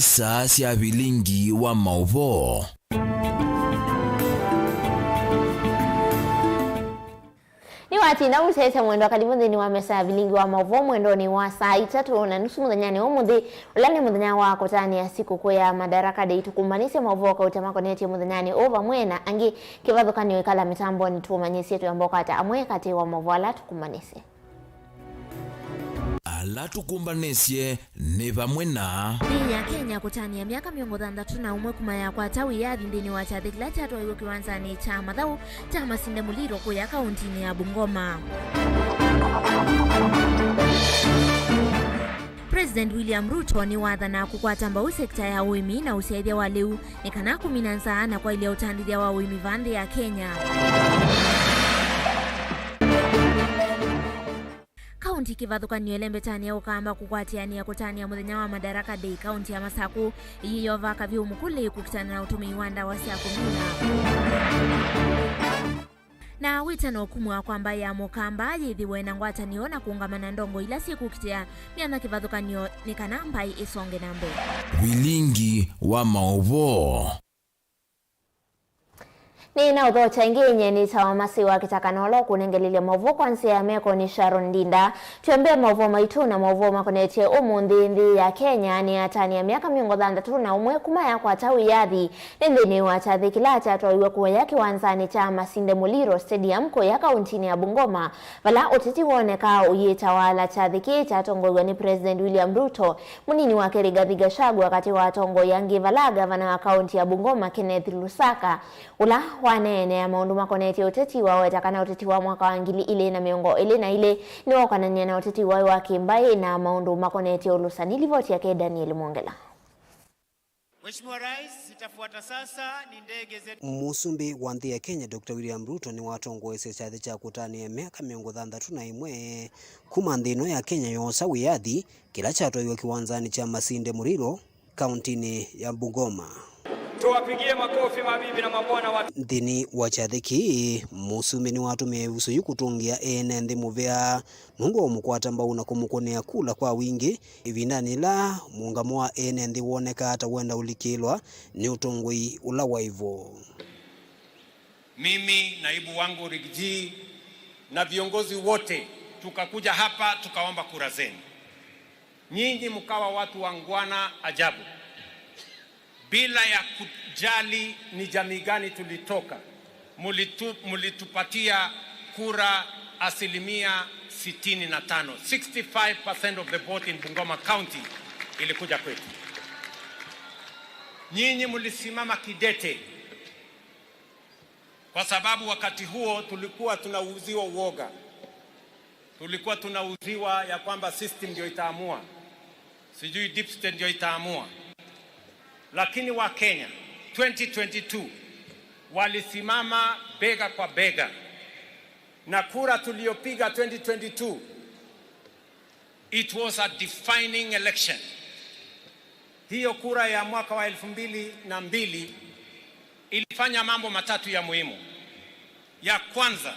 Ni saa sya vilingi wa mauvoo. Niwatinda usese mwendo karibu nthini wa mesa vilingi wa mauvoo mwendo ni wa saa 3:30 muthenya umuthi ula ni muthenya wa kutania sikukuu ya Madaraka Day. Tukumbanise mauvoo kauta makonetie muthenyani uvamwe na angi kivathukanio ikala mitamboni tuumanyisie tuyambokata amwe kati wa mauvoo ala tukumbanise. Ala tukumbanisye ni vamwe na Nthi ya Kenya kutania miaka 61 kuma yakwata wiyathi nthini wa kyathi kila kyatwaiwe kiwanzani cha mathau cha Masinde Muliro kuya kauntini ya Bungoma. President William Ruto ni wathana kukwata mbau sekta ya uimi na usyaithya wa liu ni kana kumina nzaa na kwailia utandithya wa uimi va nthi ya Kenya. Kaunti kivathukanio ilembetania ukamba kukwatiania kutania muthenya wa Madaraka Day. Kaunti ya Masaku iyiyova kavyũ mukuli kukitana na utumii wa ndawa sya kumila. Na witano kumwa kwamba ya mukamba yithiwe na ngwatanio na kuungamana ndongo ila sikukitia miana kivathukanio ni kana mbai isonge na mbele. Vilingi wa mauvoo. Nina uthocha ingi yenye ni tawamasi wa kitakanolo kunengelilia mauvoo kwanzia ya meko ni Sharon Ndinda. Tuambie mauvoo maitu na mauvoo makonetie umunthi nthi ya Kenya ni atani ya miaka 61 kuma ya kwata wiyathi. Nthi wa kyathi kila kyatwaiwe kuya kiwanzani cha Masinde Muliro Stadium kuya kauntini ya Bungoma. Vala uteti woneka uyitawala kyathi kii kyatongoiwe ni President William Ruto munini wake Rigathi Gachagua wakati wa atongoia vala gavana wa kaunti ya Bungoma Kenneth Lusaka ula wanene ya maundu makonetie uteti wa weta kana uteti wa mwaka wa 2024 ni wokanania na uteti wa kimbai na maundu makonetie ulusani. Livoti yake Daniel Mwongela. Mheshimiwa Rais, itafuata sasa ni ndege zetu. Musumbi wa nthi ya Kenya Dr. William Ruto ni watongoesye kyathi kya kutania miaka 61 kuma nthi ino ya Kenya yosa wiyathi kila kyatwaiwe kiwanzani cha Masinde Muliro kauntini ya Bungoma. Tuwapigie makofi mabibi na mabwana wa nthini wa kyathi kii musumbi ni watumia ivuso yu kutungia ene nthi muvea nundu wa umukwata mbau na kumukunea kula kwa wingi ivindani ila muungamo wa ene nthi woneka ta wenda ulikilwa ni utongoi ula waivo. Mimi naibu wangu Rigji na viongozi wote tukakuja hapa tukaomba kura zenu. Nyinyi mkawa watu wangwana ajabu. Bila ya kujali ni jamii gani tulitoka, mulitupatia kura 65%. 65% of the vote in Bungoma County ilikuja kwetu. Nyinyi mulisimama kidete, kwa sababu wakati huo tulikuwa tunauziwa uoga, tulikuwa tunauziwa ya kwamba system ndio itaamua, sijui deep state ndio itaamua. Lakini wa Kenya 2022 walisimama bega kwa bega, na kura tuliyopiga 2022, it was a defining election. Hiyo kura ya mwaka wa 2002 ilifanya mambo matatu ya muhimu. Ya kwanza,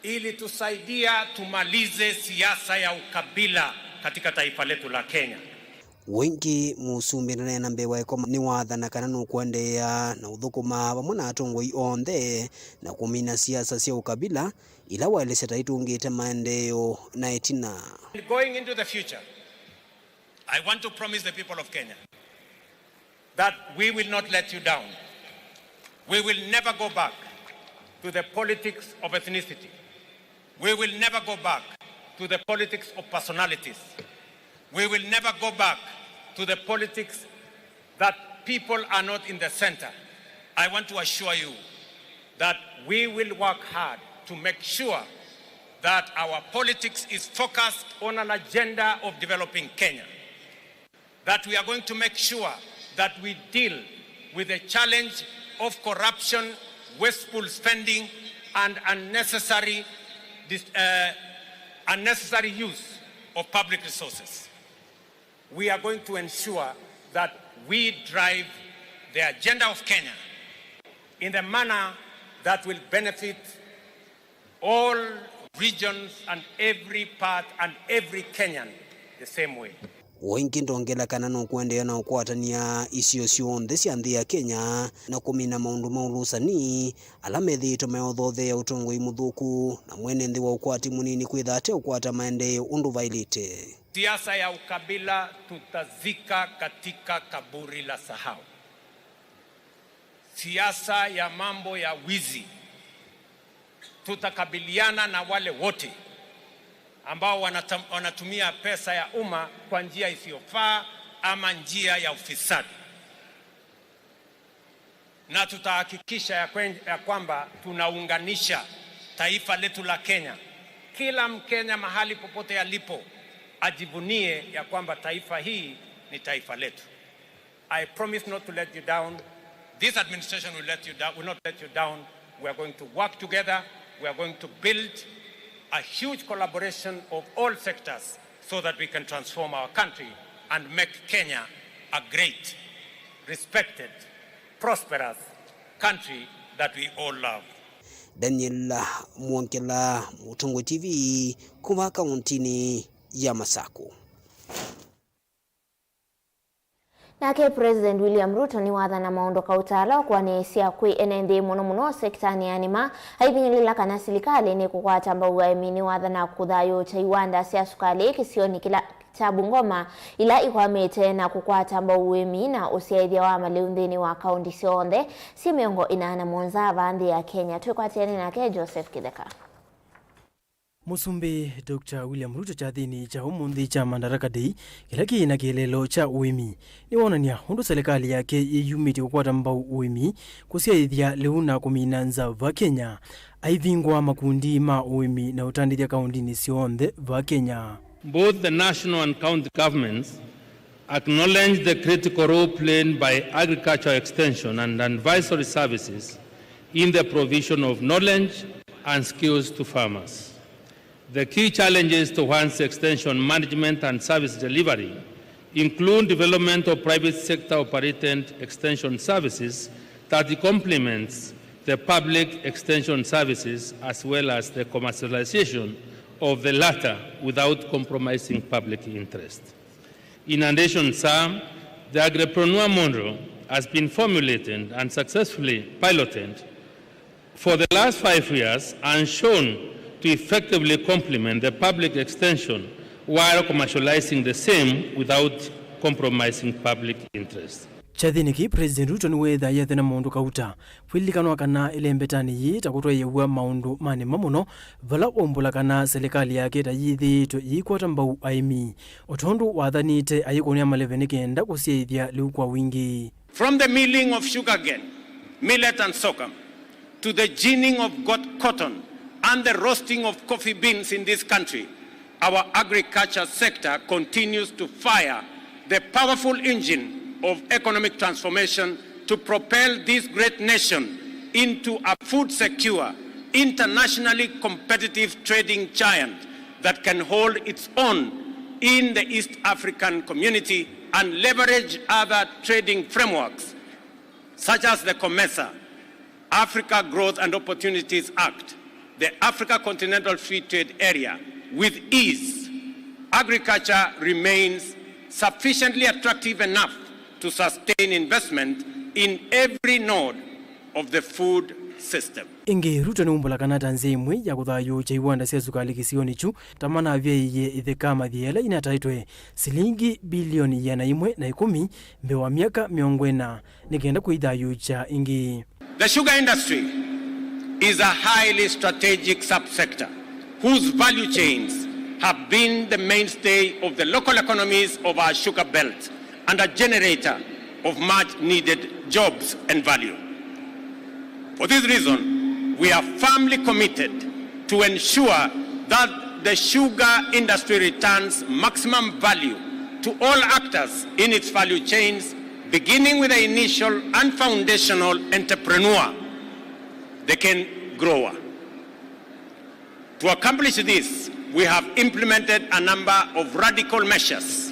ilitusaidia tumalize siasa ya ukabila katika taifa letu la Kenya. Wingi musumbi na mbewa ikoma ni wathana kana nukuendeea na uthukuma vamwe na atongoi onthe na kumina siasa sya ukabila ila waelesya ta itungite maendeeo na itina. Going into the future, I want to promise the people of Kenya that we will not let you down. We will never go back to the politics of ethnicity. We will never go back to the politics of personalities. We will never go back to the politics that people are not in the center. I want to assure you that we will work hard to make sure that our politics is focused on an agenda of developing Kenya. That we are going to make sure that we deal with the challenge of corruption, wasteful spending, and unnecessary use of public resources. We are going to ensure that we drive the agenda of Kenya in the manner that will benefit all regions and every part and every Kenyan the same way. Wingi ndongela kana no kuendeea na ukwatania isio cionthe cia nthi ya Kenya na kumina maundu ma ulusani ala methitwe meothothea utongoi muthuku na mwene nthi wa ukwati munini kwitha ate ukwata maendeleo undu vailite. Siasa ya ukabila tutazika katika kaburi la sahau. Siasa ya mambo ya wizi tutakabiliana na wale wote ambao wanatumia pesa ya umma kwa njia isiyofaa ama njia ya ufisadi, na tutahakikisha ya kwamba tunaunganisha taifa letu la Kenya. Kila Mkenya mahali popote alipo ajivunie ya kwamba taifa hii ni taifa letu. I promise not to let you down. This administration will let you down, will not let you down. We are going to work together. We are going to build a huge collaboration of all sectors so that we can transform our country and make Kenya a great, respected, prosperous country that we all love. Daniel Mwankela, Mutongo TV, kuma kauntini ya Masaku. Nake President William Ruto ni wathana maundu kautala kwanesia kwi ene nthi muno muno sektani ya nima aithinyilila kana silikali ni kukwata mbau aimi ni wathana kuthayucha iwanda sya sukali kisioni kila cha Bungoma ila ikwamite na kukwata mbau uimi na usyaithia wa maliu nthini wa kaunti cionthe si 47 va nthi ya Kenya. Twikwatiane nake Joseph Kitheka. Musumbi Dr. William Ruto chathini cha umunthi cha Madaraka Day kila kiina kielelo cha uimi ni wonania undu serikali yake yiyumite kukwata mbau uimi kusyaithya liu na kumina nza va Kenya aivingwa makundi ma uimi na utandithya kauntini sionthe va Kenya. Both the national and county governments acknowledge the critical role played by agricultural extension and advisory services in the provision of knowledge and skills to farmers. The key challenges to enhance extension management and service delivery include development of private sector operated extension services that complements the public extension services as well as the commercialization of the latter without compromising public interest. In addition, sir, the agripreneur model has been formulated and successfully piloted for the last 5 years and shown to effectively complement the public extension while commercializing the same without compromising public interest. Chathiniki President Ruto niwetha yethena maundu kauta kwilikanwa kana ilembetani yi takutwayewa maundu manema muno vala umbula kana serikali yake tayithitwe yikwata mbau aimi otondu wathanite ayikunia maleve kenda kusyaithya liu kwa wingi. From the milling of sugarcane, millet and sorghum to the ginning of cotton and the roasting of coffee beans in this country, our agriculture sector continues to fire the powerful engine of economic transformation to propel this great nation into a food secure, internationally competitive trading giant that can hold its own in the East African community and leverage other trading frameworks such as the COMESA, Africa Growth and Opportunities Act, the Africa Continental Free Trade Area with ease. Agriculture remains sufficiently attractive enough to sustain investment in every node of the food system. Ingi Ruto ni umbula kana tanzi imwe ya kuthayucha iwanda sya sukali kisioni chu tamana vyeiye itheka mathiela inataitwe silingi bilioni 110 mbe wa miaka 40 nikenda kuithayucha ingi. The sugar industry is a highly strategic subsector whose value chains have been the mainstay of the local economies of our sugar belt and a generator of much needed jobs and value. For this reason, we are firmly committed to ensure that the sugar industry returns maximum value to all actors in its value chains, beginning with the initial and foundational entrepreneur, the cane grower. To accomplish this, we have implemented a number of radical measures.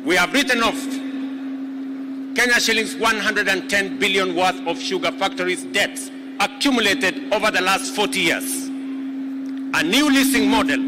We have written off Kenya shillings 110 billion worth of sugar factories' debts accumulated over the last 40 years. A new leasing model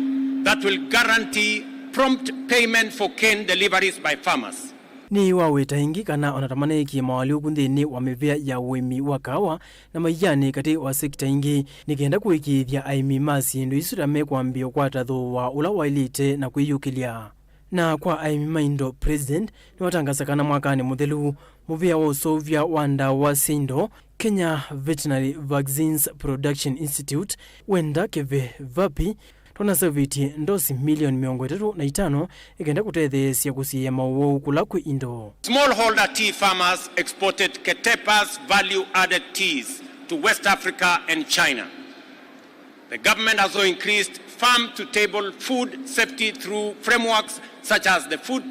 that will guarantee prompt payment for cane deliveries by farmers. Ni waweta ingi kana onatamaneki mawaliuku nthini wa mivea ya uimi wa kawa na maiyani kati wa sekta ingi nikenda kuikithya aimi ma syindu isu ta mekwambia ukwata thuwa ula wailite na kwiyukilia. Na kwa aimi maindo president ni watangasa kana mwakani muthelu muvea wa usovya wa ndawa sindo Kenya Veterinary Vaccines Production Institute wenda keve vapi tonaseviti ndosi milioni 35 ikenda kutetheesya kusiya mauwou kula kwi indo. Smallholder tea farmers exported Ketepa's value-added teas to West Africa and China. The government has also increased farm-to-table food safety through frameworks such as the Food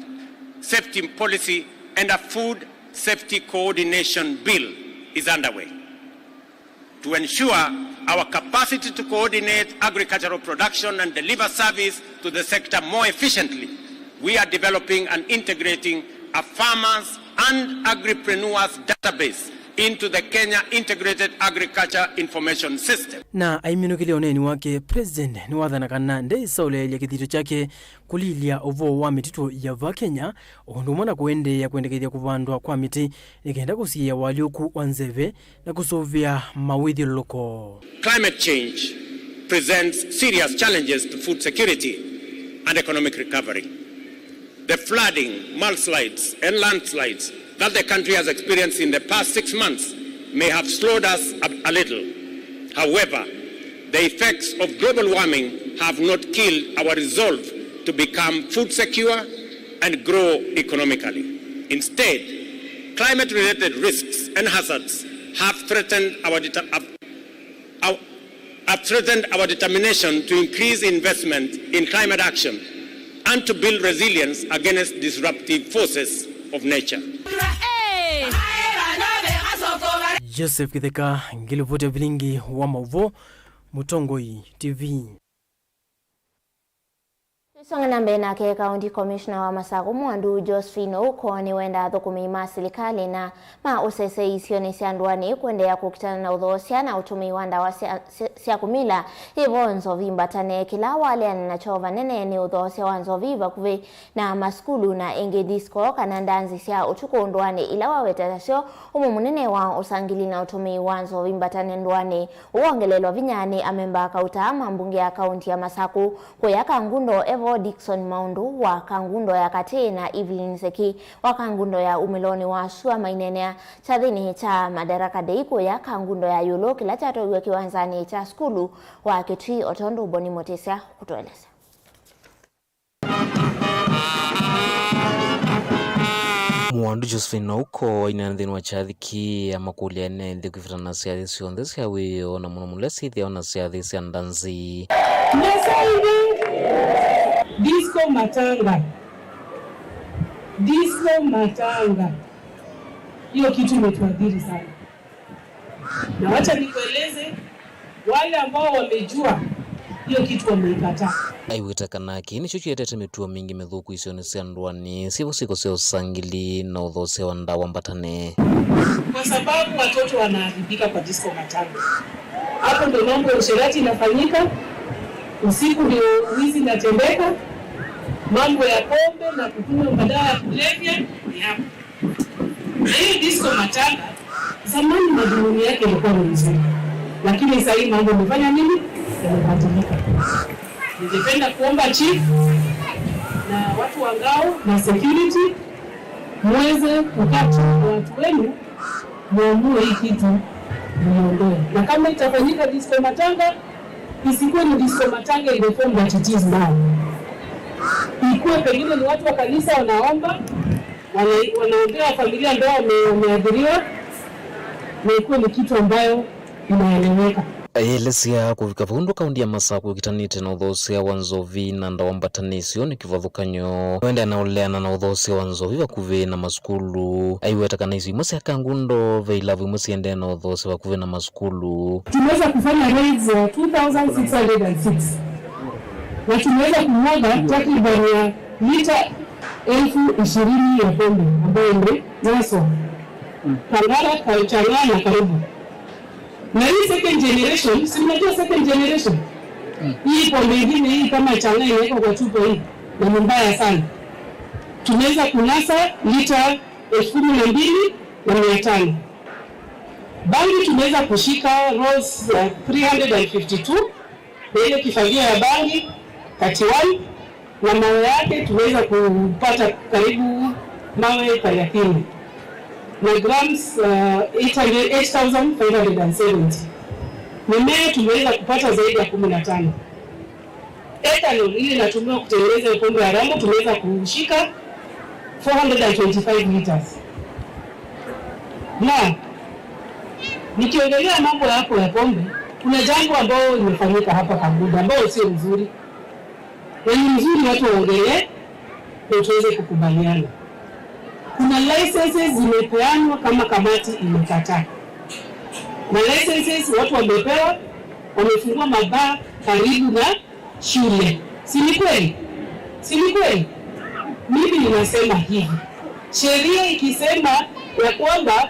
Safety Policy and a Food Safety Coordination Bill is underway to ensure our capacity to coordinate agricultural production and deliver service to the sector more efficiently. We are developing and integrating a farmers and agripreneurs database into the Kenya Integrated Agriculture Information System. Na aiminukile oneni wake president ni wathana kana ndeisaulelya kithito chake kulilya uvo wa mititu ya va Kenya undu umwe na kuendeea kuendekethya kuvandwa kwa miti nikenda kusiia waliuku wa nzeve na kusuvia mawithiululuko. Climate change presents serious challenges to food security and economic recovery. The flooding, mudslides and landslides that the country has experienced in the past 6 months may have slowed us up a little. However, the effects of global warming have not killed our resolve to become food secure and grow economically. Instead, climate-related risks and hazards have threatened our determination to increase investment in climate action and to build resilience against disruptive forces of nature. Joseph Kitheka, ngilivutia vilingi wa Mauvo, Mutongoi TV. Tusonga mbele nake County Commissioner wa Masaku Mwandu Josephine Ouko ni wenda thukumi ma serikali na ma usese isione sya ndwani kuendelea kukitana na uthoosya na utumi wa ndawa sya kumila hivo nzovi mbatane kila wale na chova nene ni uthoosya wa nzovi vakuvi na maskulu na ingi disco kana ndanzi sya utuku ndwani ila wawetasyo umu munene wa usangili na utumi wa nzovi mbatane ndwani uongelelwa vinyani amemba kauta mambunge ya kaunti ya Masaku kuyaka ngundo evo Dickson Maundu wa Kangundo ya Kati na Evelyn Seki wa Kangundo ya Umiloni wa Sua mainenea chathini cha Madaraka Day ya Kangundo ya Yulo kila chatoiwe kiwanzani cha skulu wa Kitui Otondo Boni Motesa kutueleza. Mwandu Josephine Ouko inanthini wa chathiki ya makulia ene nthi kwivitana syathi syonthe sya wiyo na muno muno sithia ona syathi sya ndanzi. Disco matanga. Disco matanga. Hiyo kitu imetuadhiri sana. Na wacha nikueleze wale ambao wamejua hiyo kitu wameikataa. Aiwita kini nicho chietete mituo mingi mithuku isioni sya ndwani sivo siko sya usangili na uthoosya wa ndawa mbatane. Kwa sababu watoto wanaharibika kwa disco matanga. Hapo ndio mambo ya usherati inafanyika. Usiku ndio wizi inatendeka, mambo ya pombe na kukunywa madawa ya kulevya ni hapo. Na hiyo disco matanga zamani madhumuni yake ilikuwa ni mzuri, lakini sasa hivi mambo yamefanya nini? Yamebadilika. Ningependa kuomba chief na watu wa ngao na security muweze kukaa na watu wenu, muamue hii kitu muondoe, na kama itafanyika disco matanga isikuwe ni disco matanga ile form that it is now. Ikuwe pengine ni watu wa kanisa wanaomba, wanaombea familia ndio wameadhiriwa, na ikuwe ni kitu ambayo inaeleweka. Elesya kuvika vundu kaunti ya Masaku ikitanite na uthoosya wa nzovi na ndawa mbatani ni kivathukanyo wende anauleana na uthoosya wa nzovi vakuvi na masukulu aiweta kana icio imwe sya Kangundo ve ilavu imwe siendee na uthoosya vakuvi na masukulu. Tumeweza kufanya raids ya 2606 na tumeweza kumwaga takriban ya lita 20,000 ya pombe ambayo imenaswa Kangara, Chang'aa na karibu. Na hii second generation, si mnajua second generation? Hii pombe ingine hii kama Chang'aa inawekwa kwa chupa hii. na ni mbaya sana. Tumeweza kunasa lita 12,500. Bangi tumeweza kushika rolls 352 na ile kifagio ya bangi 31 na mawe yake tumeweza kupata karibu mawe 30 na grams 8,570. Mimea tumeweza kupata zaidi ya 15. Ethanol ile inatumiwa kutengeneza pombe haramu tumeweza kushika 425 liters. Na nikiongelea mambo yako ya pombe, kuna jambo ambalo limefanyika hapa Kangundo ambalo sio mzuri. Na ni mzuri watu waongelee ndio tuweze kukubaliana. Kuna licenses zimepeanwa kama kamati imekataa. Na licenses watu wamepewa, wamefungua mabaa karibu na shule. Si ni kweli? Si ni kweli? Mimi ninasema hivi, sheria ikisema ya kwamba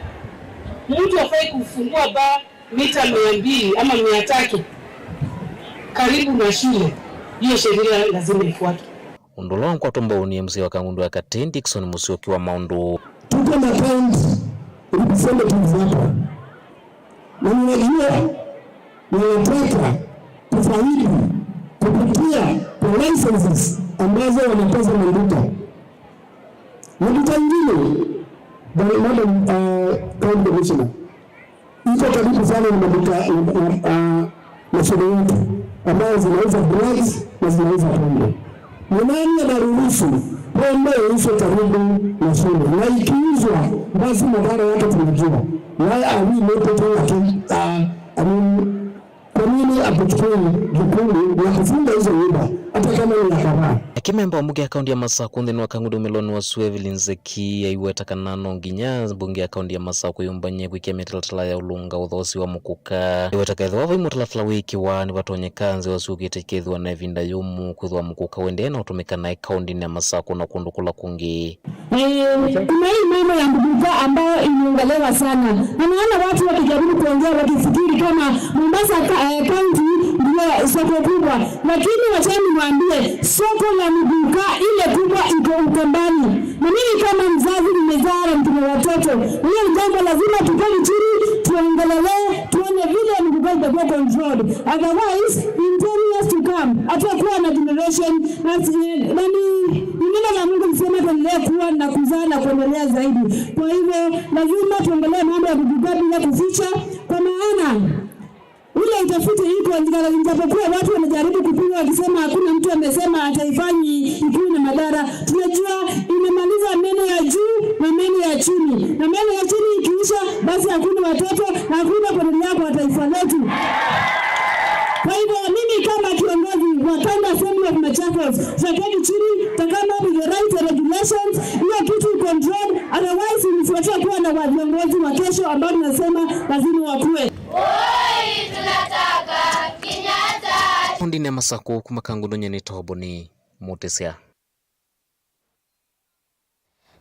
mtu hafai kufungua baa mita 200 ama 300 karibu na shule, hiyo sheria lazima ifuatwe. Undu ula nkwatwa mbau MC wa Kangundo ya Kati Dickson Musyoki wa maundu. Tuko na county representatives hapa, na ninajua wanataka kufaidi kupitia kwa licenses ambazo wanatoza maduka. Maduka ingine, Madam County Commissioner, iko karibu sana na maduka na shule yetu ambazo zinauza drugs na zinauza pombe. Ni nani anaruhusu pombe iuzwe karibu na shule? Na ikiuzwa basi madhara yake tunajua. Why are we not taking, I mean, kwa nini hatuchukui jukumu la kufunga hizo nyumba hata kama ni ya kadhaa? Akimemba wa mbunge ya kaunti ya Masaku nthini wa Kangundo umiloni wa Sue Evelyn Nzeki aiweta kana no nginya mbunge ya kaunti ya Masaku yumbanye gwikia mitalatala ya ulunga uthosi wa mukuka iweta kethwa vai mutalatala wikiwa ni vatonyeka nzi wasuukite kethwa na ivinda yumu kwithwa mukuka wendee na utumika na kaunti ya Masaku na kundu kula kungi. Kuna hii mambo ya muguka ambayo imeongelewa sana, na naona watu wakijaribu kuongea wakifikiri kama Mombasa County ndio soko kubwa, lakini wachani niwaambie soko la muguka ile kubwa iko Ukambani. Na mimi kama mzazi nimezaa na mtume watoto, hiyo jambo lazima tukae chini tuongelelee, tuone vile muguka itakuwa controlled. Otherwise in 10 years to come hatakuwa na generation na neno la Mungu lisema tuendelee kuwa na kuzaa na kuendelea zaidi. Kwa hivyo lazima tuongelee mambo ya muguka bila kuficha, kwa maana ule utafiti iko japokuwa watu wanajaribu kupinga wakisema hakuna mtu amesema ataifanyi ikiwa na madhara. Tunajua imemaliza meno ya juu na meno ya chini, na meno ya chini ikiisha basi hakuna watoto na hakuna kuendelea kwa taifa letu. Kwa hivyo mimi kama kiongozi wa County Assembly of Machakos, tutaketi chini, tutakama with the right regulations, hiyo kitu control, otherwise msiwache kuwa na viongozi wa kesho ambao tunasema lazima wakue. Oi, tunataka Kenyatta. Kundi ya Masaku kuma Kangundo nyeni tobo ni Mutesia.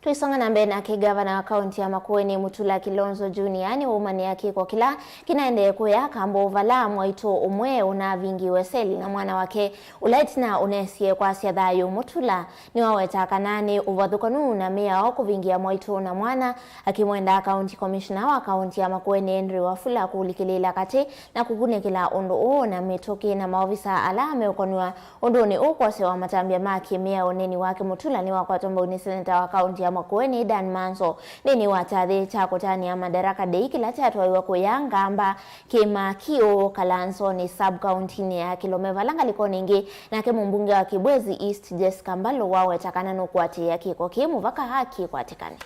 Tuisonga na mbele na kigavana wa kaunti ya Makueni Mutula Kilonzo Junior ni umani yake kwa kila kinaende kuya kambo vala mwaito umwe unavingiwe seli na mwana wake ulaitina unesie kwa siadhayo. Mutula ni wawetaka nane uvathukanu na miao kuvingia mwaito na mwana akimwenda county commissioner wa kaunti ya Makueni Henry Wafula kulikilila kati na kukunekela undu uu na mituki na maofisa ala ameokonwa unduni uu kwasewa matambia maki miao neni wake. Mutula ni wakwatomba uni seneta wa kaunti ya Makueni Dan Manzo nini wachathi cha kutania Madaraka Day kila chatwaiwa kuyangamba kimakio Kalanso ni sub county ya Kilome valanga liko ningi nake mumbunge wa Kibwezi East Jessica Mbalo wawetakana nokwatia kiko kimu vaka haki kwatikane.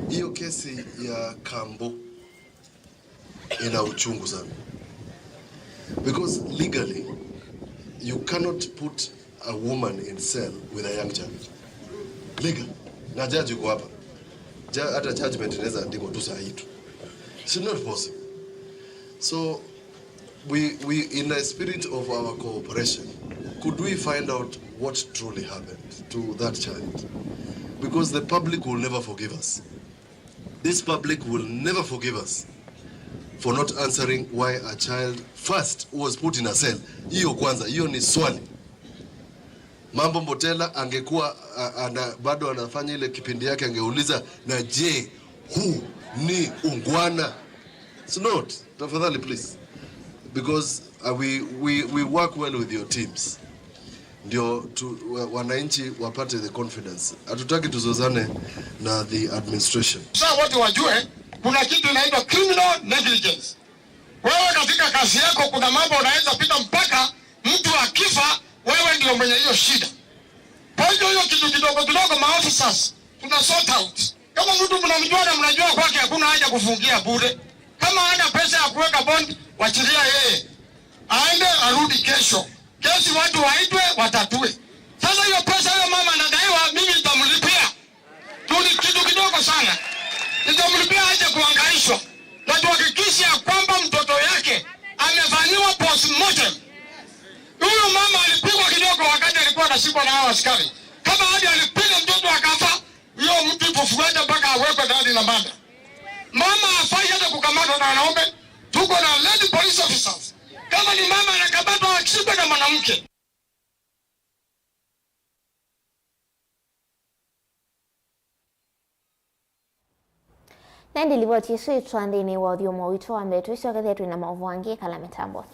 Hiyo kesi ya Kambo ina uchungu sana, because legally you cannot put a woman in cell with a young child. Legal. Na judge yuko hapa. Hata judgment inaweza andikwa tu saa hii tu. It's not possible. So we in a spirit of our cooperation, could we find out what truly happened to that child? Because the public will never forgive us. This public will never forgive us for not answering why a child first was put in a cell. Hiyo kwanza, hiyo ni swali. Mambo Mbotela angekuwa bado anafanya ile kipindi yake, angeuliza na je, huu ni ungwana? It's not. Tafadhali please. Because we work well with your teams. Ndio wananchi wapate the confidence. Hatutaki tuzozane na the administration. Sasa watu wajue kuna kitu inaitwa criminal negligence. Wewe katika kazi yako kuna mambo unaweza pita mpaka mtu akifa, wewe ndio mwenye hiyo shida. Kwa hiyo hiyo kitu kidogo kidogo maofficers tuna sort out. Kama mtu mnamjua na mnajua kwake hakuna haja kufungia bure. Kama hana pesa ya kuweka bond, wachilia yeye. Aende arudi kesho. Kesi watu waitwe watatue. Sasa hiyo pesa hiyo mama anadaiwa, mimi nitamlipia. Tuni kitu kidogo sana. Nitamlipia aje kuhangaishwa. Na tuhakikishe ya kwamba mtoto yake amefanyiwa postmortem. Huyu mama alipigwa kidogo wakati alikuwa anashikwa na hao askari. Kama hadi alipiga mtoto akafa, huyo mtu tufuate mpaka awekwe ndani na manda. Mama hafai hata kukamatwa na wanaume. Tuko na lady police officers. Kama ni mama anakamatwa akishikwa na mwanamke. Nendi livoti iswitwa nthini wa uthiumo witu wa mbetu icokethetwe na maovu angi kala mitambo.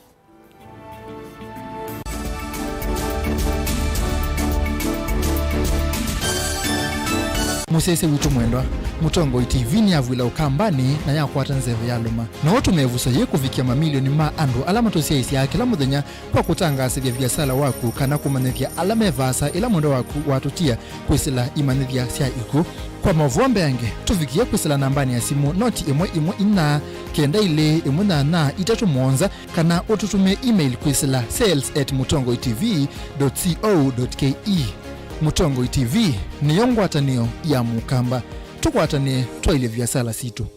Musese witu mwendwa Mutongoi TV ni avwila ukambani na yakwata nzeve ya luma na utumevuso ye kuvikia mamilioni ma andu ala matusiaisia kila muthenya kwa kutangasithya viasala waku kana kumanyithya ala mevasa ila mwendo waku watutia kwisila imanyithya sya iku kwa mavombe yange tuvikie kwisila nambani ya simu noti 1 1 4 9 2 1 8 3 7 kana ututumie email kwisila sales@mutongoitv.co.ke. Mutongoi TV niyo ngwatanio ya mukamba tukwatanie twaile viasala situ.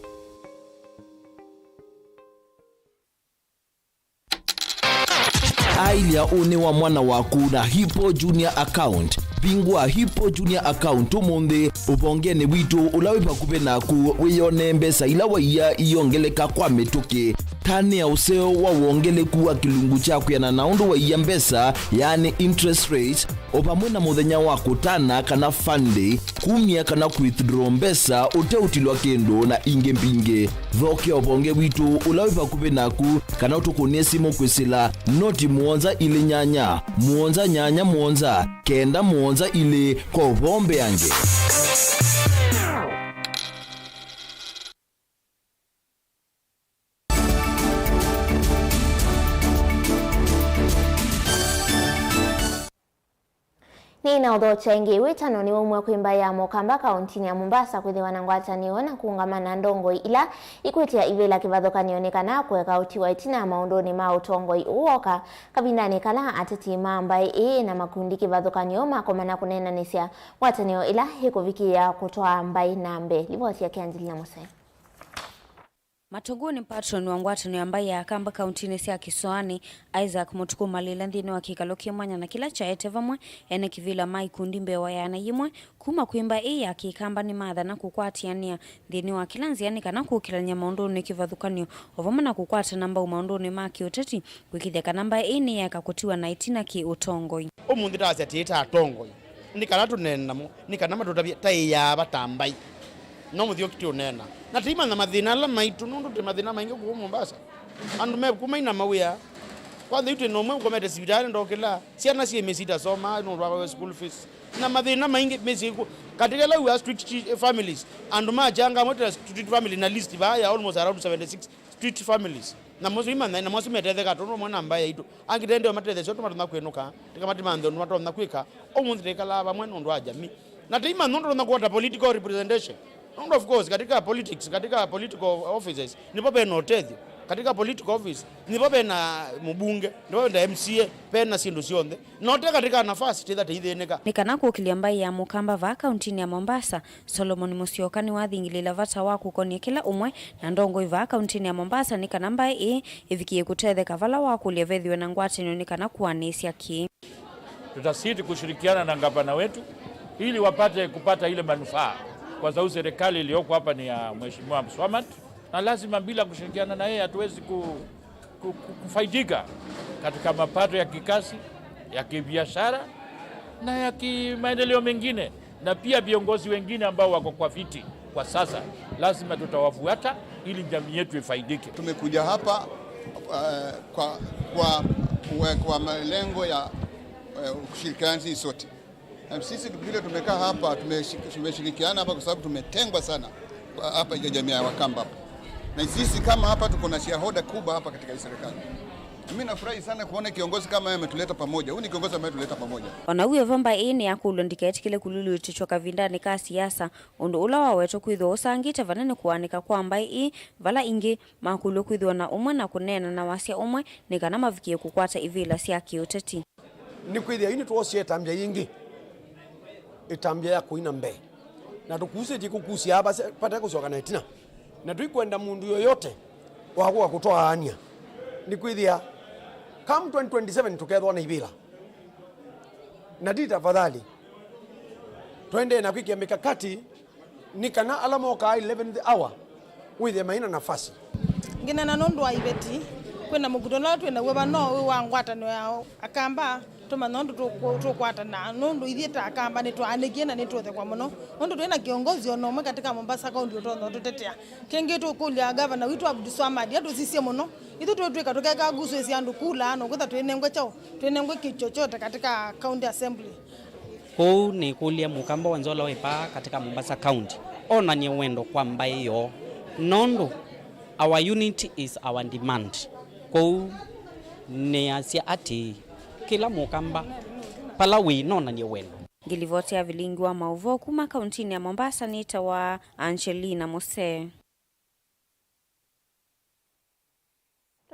Ailia une wa mwana waku na Hippo Junior account pingwa Hippo Junior account umunthe upongene witu ula wi vakuvi naku wiyone mbesa ila waiya iyongeleka kwa mituki tania useo wa wongeleku wa kilungu cha kwiana na undu waiya mbesa yani interest rate opamwe na muthenya wa kutana kana fund kumia kana withdraw mbesa uteutilwa kindu na ingi mbingi thokia uponge witu ula wi vakuvi naku kana utukunie simu kwisila noti 7 2 8 7 8 7 9 7 2 kwa upombe yange. Nina uthocha witano ni umwe kwimba ya Mukamba kaunti ya Mombasa kwithiwa na ngwatanio na kuungamana ndongoi ila ikwitia ivila kivathukanio ni kana kueka utiwa itina maunduni ma utongoi uoka kavindani kala ateti ma mbai ii na makundi kivathukanio makomana kunenanisya ngwatanio ila ikuvikia kutoa mbai na mbe. Livoti ya Angelina Musai. Matogoni patron wa ngwatano ambaye ya Akamba kauntini sya Kisoani Isaac Mutuku malila nthini wa kikalo kimwanya na kila chaete vamwe ene kivila mai kundi mbewa yana yimwe kuma kwimba ii ya Kikamba ni matha na kukwatiania nthini wa kila nziani kana kukilanya maunduni kivathukanio ovamwe na kukwata namba maunduni ma kiuteti kwikitheka namba ii ni yakakutiwa na itina ki utongoi umunthi tasya tiita atongoi ni kana tunenamo ni kana matutavia tai ya batambai no muthio kitu nena na tima na mathina ala maitu nundu ti mathina maingi ku Mombasa andu me kumaina mawia kwanza itu no mwe ukomete sibitali ndokela ciana cie misita soma nundu wa school fees na mathina maingi misi katika la we street families andu majanga mote street family na list ba ya almost around 76 street families na mosi imana na mosi metetheka tono mwana mbaya itu angitende matethe soto matona kwenuka tikamati mantho matona kwika omunthi tikala vamwe nundu wa jamii na tima nundu na kuota political representation. Of course, katika politics, katika political offices, nipo pena otethi. Katika political office, nipo pena mbunge, nipo pena MCA, pena sindu sionthe. Note katika nafasi titha teitheneka. Nikana kukilia mbai ya Mukamba va kauntini ya Mombasa, Solomon Musyoka ni wathingilila vata wa kukonia kila umwe na ndongo iva kauntini ya Mombasa nikana mbai ii ivikie kutetheka vala wa kulia vethiwe na ngwatanio nikana kuanisya ki. Tutasiti kushirikiana na gavana wetu ili wapate kupata ile manufaa. Kwa sababu serikali iliyoko hapa ni ya Mheshimiwa Mswamat na lazima bila kushirikiana na yeye hatuwezi kufaidika katika mapato ya kikasi, ya kibiashara na ya kimaendeleo mengine, na pia viongozi wengine ambao wako kwa viti kwa sasa lazima tutawafuata ili jamii yetu ifaidike. Tumekuja hapa kwa malengo ya kushirikiana sisi sote. Sisi vile tumekaa hapa tumeshirikiana hapa kwa sababu tumetengwa sana hapa ya jamii ya Wakamba hapa. Na sisi kama hapa tuko na shareholder kubwa hapa katika hii serikali. Mimi nafurahi sana kuona kiongozi kama yeye ametuleta pamoja. Huyu ni kiongozi ambaye ametuleta pamoja. Ona uyo vamba ii yakulondika etikile kululutithwa kavindani ka siasa undu ula wawetwa kwithwa usangite vanene kuanika kwa mbai ii vala ingi makulwe kwithwa na umwe na kunena na wasya umwe ni kana mavikie kukwata ivila sya kiuteti. Ni kwithia ini tuosie itambia yingi itambia ya kuina mbe na tukusetie kukusia hapa pata kucoka na itina na tuikwenda mundu yoyote wakuwa kutoa ania ni kwithia come 2027 tukethwa na ivila na di tafadhali twende na kwikia mikakati ni kana alamoka 11th hour withie maina nafasi ngina na nondu wa ibeti kwina mukutano twina we bano wa ngwatano yao akamba tuma nondu tukwatana nondu ithie ta akamba ni twanikie na ni tuthe kwa muno nondu twina kiongozi ono umwe katika Mombasa County utonya tutetea kingi tukulia gavana witu Abdulswamad atusisie muno ithu twitwika tukeka ngusu cia andu kula no kwitha twinengwe chao twinengwe kichochote katika county assembly kou ni kulia mukamba wanzola wepa katika Mombasa County ona ni wendo kwa mbai yo nondu our unity is our demand kou ni asia ati kila mukamba palawi nona ni wendo. Ngilivotea vilingi wa mauvo kuma kauntini ya Mombasa nita wa Angelina Mose.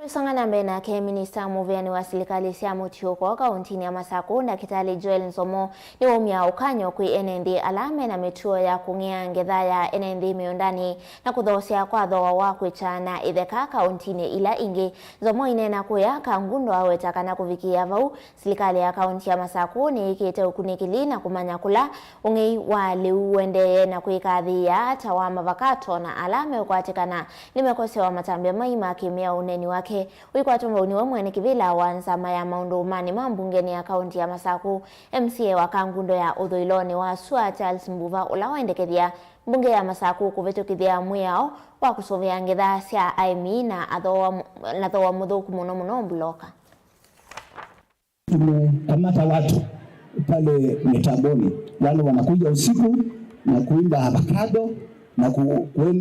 Tuisongana mbele nake Minista muviani wa serikali sia mutioko kauntini ya Masaku na Kitale Joel Nzomo ni umia ukanyo kwi NND alame na mituo ya kung'ea ngetha ya NND miundani na kuthosia kwa thoa wa kwichana itheka kauntini ila ingi. Nzomo inena kuya kangundo aweta kana kuvikia vau serikali ya kaunti ya Masaku ni ikite ukunikili na kumanya kula ung'ei wa liu wendeye na kuikathia tawama vakato na alame ukwatikana nimekosewa matambia maima kimia uneni wake wikwatumba uniwe mwene kivila wa nzama ya maundu mani mambungeni ya kaunti ya Masaku MCA wa kangundo ya uthuiloni wa Sua Charles Mbuva ula waendekethia mbunge ya Masaku kuvitukithia mwiao wa kusuvia ngetha sya aimi na athoa muthuku muno muno mbuloka. Tumekamata watu pale mitamboni, wale wanakuja usiku na kuimba avocado na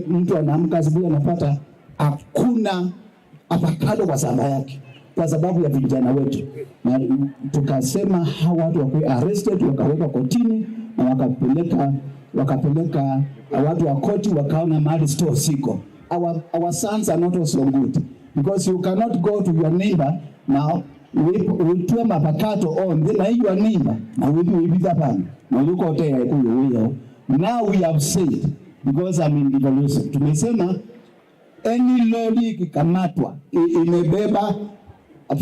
mtu anaamka asubuhi anapata hakuna avocado kwa shamba yake kwa sababu ya vijana wetu, na tukasema hawa watu wakuwe arrested, wakawekwa kotini na wakapeleka watu wa koti, wakaona mahali store siko. Our sons are not also good because you cannot go to your neighbor now we avocado on then your neighbor na we be that na yuko hotel kuyo. Now we have said, because I'm in devolution, tumesema any lorry ikikamatwa imebeba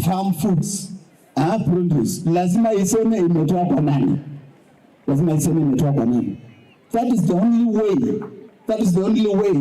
farm foods produce, lazima iseme imetoa kwa nani, lazima iseme imetoa kwa nani. That is the only way, that is the only way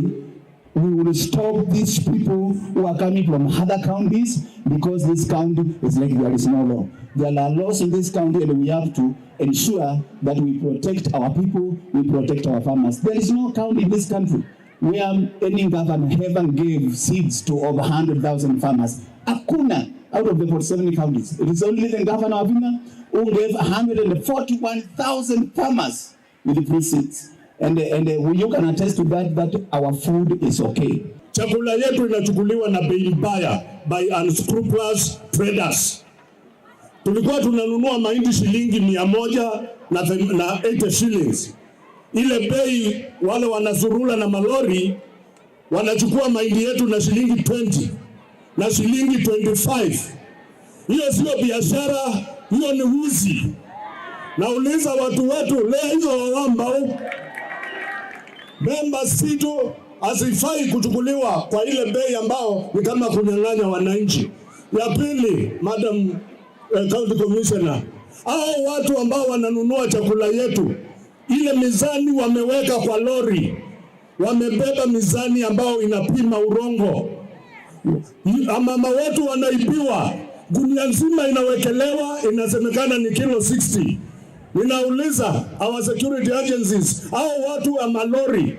we will stop these people who are coming from other counties, because this county is like there is no law. There are laws in this county and we have to ensure that we protect our people, we protect our farmers. There is no county in this country where any governor ever gave seeds to over 100,000 farmers. Hakuna out of the 47 counties. It is only the governor of Wavinya who gave 141,000 farmers with the free seeds. And you can attest to that, that our food is okay. Chakula yetu inachukuliwa na bei mbaya by unscrupulous traders. Tulikuwa tunanunua mahindi shilingi 180 shillings. Ile bei wale wanazurula na malori wanachukua mahindi yetu na shilingi 20 na shilingi 25. Hiyo sio biashara, hiyo ni uzi. Nauliza watu wetu leo hizo wawamba memba situ asifai kuchukuliwa kwa ile bei ambao ni kama kunyang'anya wananchi. Ya pili, Madam County Commissioner, hao watu ambao wananunua chakula yetu, ile mizani wameweka kwa lori, wamebeba mizani ambao inapima urongo. Mama wetu wanaibiwa, gunia nzima inawekelewa, inasemekana ni kilo 60. Ninauliza our security agencies, au watu wa malori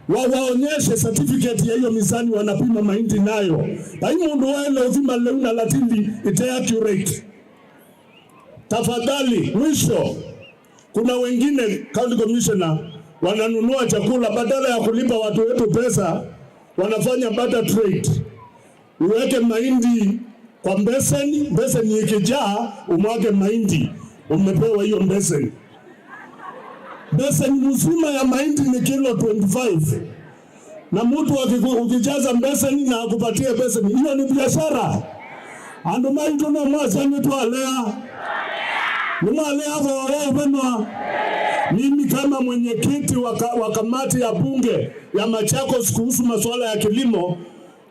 wawaonyeshe certificate ya hiyo mizani wanapima mahindi nayo. Pai mundu waele uthima leu na latili ite accurate. Tafadhali, mwisho, kuna wengine county commissioner wananunua chakula badala ya kulipa watu wetu pesa, wanafanya barter trade. Uweke mahindi kwa mbeseni, mbeseni ikijaa umwage mahindi, umepewa hiyo mbeseni. Beseni mzima ya mahindi ni kilo 25 na mtu ukijaza mbeseni na akupatie beseni, hiyo ni biashara. Andu maitu no mwasani twalea nimwalea vowevenwa. Mimi kama mwenyekiti wa kamati ya bunge ya Machakos kuhusu masuala ya kilimo,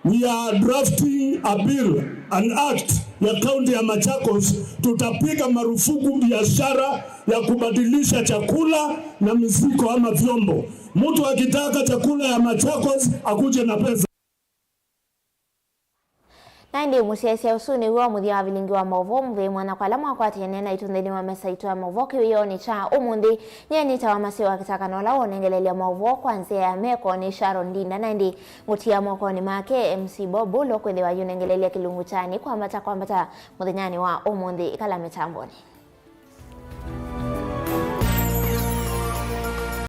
we are drafting a bill, an act ya kaunti ya Machakos. Tutapiga marufuku biashara ya kubadilisha chakula na mizigo ama vyombo. Mtu akitaka chakula ya Machakos akuje na pesa. Na ndi musiesia usu niwo muthia wa vilingi wa maũvoo muthii mwana kwa ala mwakwatiene na itu nthini wa mesa itu ya maũvoo kiwiyoni cha umunthi nye ni tawa masio wa kitakano la wonengelelia maũvoo kwa nzia ya meko ni Sharon Ndinda na ndi ngutia mokoni make MC Bob ulo kwithiwa yunengelelia kilungu chani kwambata muthenyani wa umunthi ikala mitamboni.